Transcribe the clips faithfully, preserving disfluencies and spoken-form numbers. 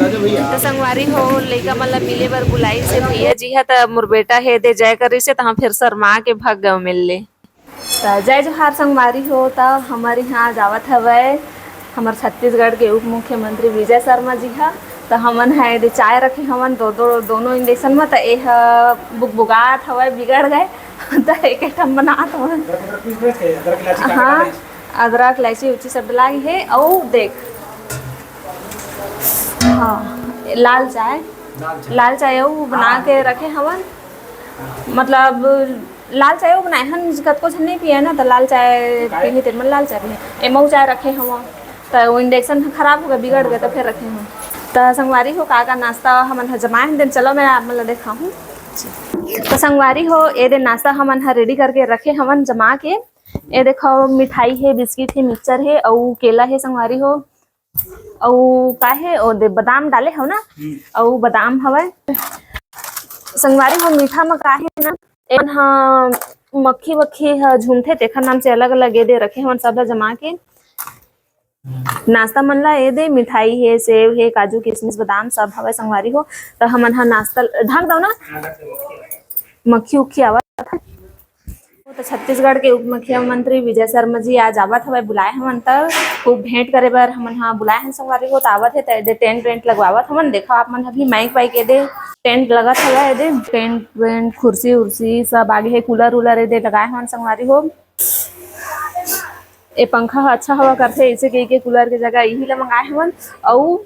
त संगवारी हो, लइका मन ला मिले बर बुलाइस हे भैया जी ह, त मोर बेटा हे दे जय करिस हे, त हम फेर शर्मा के भग गए मिल ले। त जय जोहार संगवारी हो, त हमर यहाँ आज आवत हवय हमर छत्तीसगढ़ के उप मुख्यमंत्री विजय शर्मा जी ह। त हमन ह एदे चाय रखे हवन दो, दो, दोनों इंडेक्शन म, त ए ह बुगबुगात हवय, बिगड़ गए। त एक एक ठन बनात हवन। अदरक, अदरक पीस के, अदरक इलायची काट के हाँ, डाले। अदरक, इलायची, उची सब डाले हे। अउ देख, हाँ, लाल चाय, लाल चाय। लाल चाय अउ बना हाँ। के रखे हवन। मतलब लाल चाय अउ बनाए हन, कतको झन नहीं पिए ना, त लाल चाय तो काहे? पीही तेन मन लाल चाय पिए। एमऊ चाय रखे हवन, त वो इंडेक्शन ह खराब हो गए, बिगड़ गए, त फेर रखे हवन। त संगवारी हो, का का नाश्ता हमन ह जमाए हन, तेन चलो मैं आप मन ला देखाहूँ। त संगवारी हो, ए दे नाश्ता हमन ह रेडी करके रखे हवन जमा के। ए देखो, मिठाई हे, बिस्किट हे, मिक्सचर हे, अउ केला हे संगवारी हो। अउ का हे, ओ दे बादाम डाले हव ना, हम्म। अउ बादाम हवय। संगवारी हो, मीठा म का हे ना, एमन ह मक्खी वक्खी ह झूमथे, तेखर नाम से अलग-अलग ए दे रखे हवन, सब ल जमा के। नाश्ता मन ला ए दे मिठाई हे, सेव हे, काजू, किशमिश, बादाम सब हवय संगवारी हो। त हमन ह नाश्ता ल-, ढाक दव ना, मक्खी उक्खी आवत हे। त छत्तीसगढ़ के उप मुख्यमंत्री विजय शर्मा जी आज आवत हवय, बुलाए हवन त खूब भेंट करे बर हमन ह बुलाए हन संगवारी हो। त आवत हे त एदे टेंट वेंट लगवावत हवन। देखो आप मन ह भी माइक वाइक एदे टेंट लगत हवय, एदे टेंट वेंट, कुर्सी उर्सी सब आगे हे, कूलर उलर एदे लगाए हवन संगवारी हो। ए पंखा ह अच्छा हवा करथे, इसे कहिके कूलर के जगह इही ला मंगाए हवन। अउ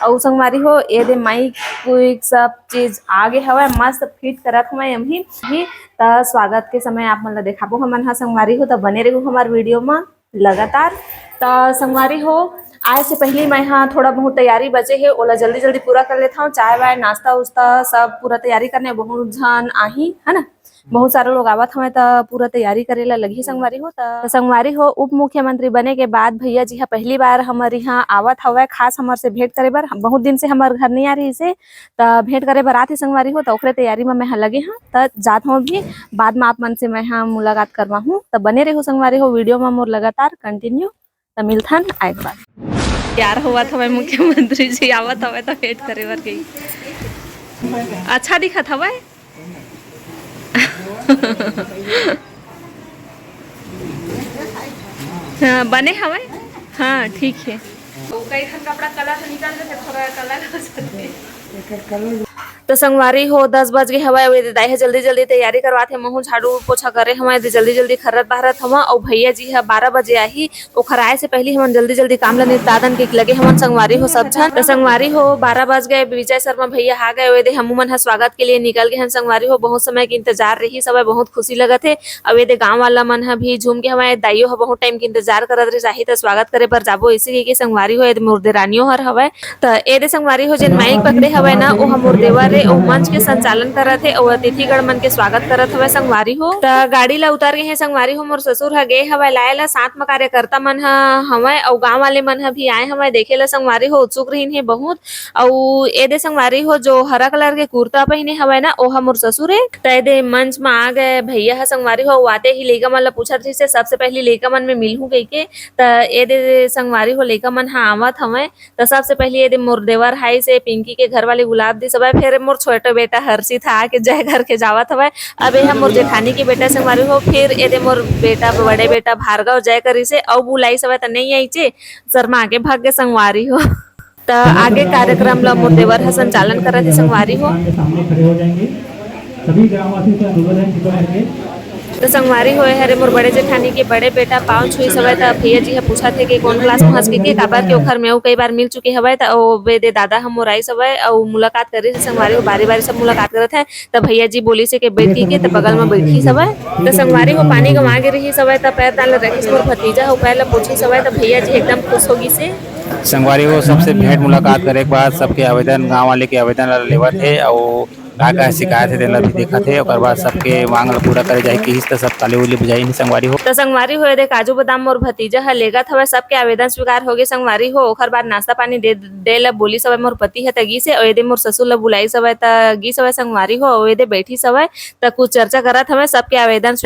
अउ संगवारी हो, ए दे माइक उइक सब चीज आगे हवय, मस्त फिट करत हवय अभी। अभी त स्वागत के समय आप मन ला देखाबो हमन ह संगवारी हो, त बने रहो हमर वीडियो म लगातार। त संगवारी हो, आए से पहली मैं ह थोड़ा बहुत तैयारी बचे हे, ओला जल्दी जल्दी पूरा कर लेथव। चाय वाय, नाश्ता उस्ता सब पूरा तैयारी करने, बहुत झन आही, है ना? बहुत सारा लोग आवत हवय, त पूरा तैयारी करे ला लगही संगवारी हो। त संगवारी हो, उप मुख्यमंत्री बने के बाद भैया जी ह पहली बार हमर इहाँ आवत हवय, खास हमर से भेंट करे बर। बहुत दिन से हमर घर नइ आ रहिस हे, त भेंट करे बर आत हे संगवारी हो, त ओकरे तैयारी म मैं ह लगे हंव। त जात हंव अभी, बाद म आप मन से मैं ह मुलाकात करवाहूं। त बने रहो संगवारी हो, वीडियो म मोर लगातार कंटिन्यू। त मिलथन आए के बाद। तैयार होवत हवय, मुख्यमंत्री जी आवत हवय, त भेंट करे बर गई। अच्छा दिखत हवय। हाँ, बने हवय। हाँ, ठीक हे। कई ठन कपड़ा कलर निकल जथे, थोड़ा कलर हो जथे। त संगवारी हो, दस बज गे हवय, अउ एदे दाई ह जल्दी-जल्दी तैयारी करवात हे। महू झाड़ू पोछा करे हवय, एदे जल्दी-जल्दी खर्रत बहारत हवय, अउ भैया जी ह बारह बजे आही, ओखर आए से पहिली हमन जल्दी-जल्दी काम ल निपटा दन के लगे हवन संगवारी हो सब झन। त संगवारी हो, बारह बज गए, विजय शर्मा भैया आ गए, अउ एदे हमू मन ह स्वागत के लिए निकल गे हन संगवारी हो। बहुत समय के इंतजार रहिस हवय, बहुत खुशी लगत हे। अउ एदे गांव वाला मन ह भी झूम के हवय, दाइयो ह बहुत टाइम के इंतजार करत रहिस, आही त स्वागत करे बर जाबो, अइसे कहिके संगवारी हो, एदे मोर देरानियो हर हवय। त ए दे संगवारी हो, जेन माइक पकड़े हवय ना, ओह मोर देवर रे, ओह मंच के संचालन करत हे, अउ अतिथिगण मन के स्वागत करत हवय संगवारी हो। त गाड़ी ला उतर गे हे संगवारी हो, मोर ससुर ह गे हवय लाए ला, साथ म कार्यकर्ता मन ह हवय, अउ गांव वाले मन ह भी आए हवय देखे ला संगवारी हो, उत्सुक रहिन हे बहुत। अउ ए दे संगवारी हो, जो हरा कलर के कुर्ता पहिने हवय ना, ओह मोर ससुर हे। त ए दे मंच म आ गए भैया ह संगवारी हो, अउ आते ही लइका मन ला पूछत रहिस हे, सबसे पहिली लइका मन में मिलहूं कहिके। त ए दे संगवारी हो, लइका मन ह आवत हवय। त सबसे पहिली एदे मोर देवर हाइस हे, पिंकी के घर वाली गुलाब दिस हवय, फेर मोर छोटे बेटा हर्षित ह आके जय करके जावत हवय। अब एहा मोर जेठानी के बेटा संगवारी हो, फिर एदे मोर बेटा, बड़े बेटा भार्गव जय करिस हे, अउ बुलाइस हवय त नइ आइचे, शर्मा के भाग के संगवारी हो। त आगे कार्यक्रम ल मोर देवर ह संचालन करत हे संगवारी हो। सामने खड़े हो जाएंगे। सभी ग्रामवासियों से अनुरोध है, कृपया करके। त संगवारी हो, ए हरे मोर बड़े जेठानी के बड़े बेटा पाँव छुइस हवय, त भैया जी ह पूछत हे कि कोन क्लास म हस कहिके, काबर के ओखर में अउ कई बार मिल चुके हवय, त ओ बेदे दादा ह मोर आइस हवय, अउ मुलाकात करिस हे संगवारी हो, बारी-बारी सब मुलाकात करत हे, त भैया जी बोलिस हे कि बैठ कहिके, त बगल म बैठिस हवय, त संगवारी हो, पानी गंवा गे रिहिस हवय, त पैर ताल ल रखिस मोर भतीजा ह, पैर ल पोछिस हवय, त भैया जी एकदम खुश हो गिस हे। संगवारी हो, सबसे भेंट मुलाकात करे के बाद सबके आवेदन, गांव वाले के आवेदन ल लेवत हे, अउ का का शिकायत हे, तेला भी देखत हे। ओकर बाद सबके मांग ल पूरा करे जाही किहिस, त सब ताली उली बजाइन हे संगवारी हो। त संगवारी हो, एदे काजू बादाम मोर भतीजा ह लेगत हवय, सबके आवेदन स्वीकार होगे संगवारी हो। ओकर बाद नाश्ता पानी दे, दे ल बोलिस हवय मोर पति ह, त गिस हे, अउ एदे मोर ससुर ल बुलाइस हवय, त गिस हवय संगवारी हो, अउ एदे बैठिस हवय, त कुछ चर्चा करत हवय, सबके आवेदन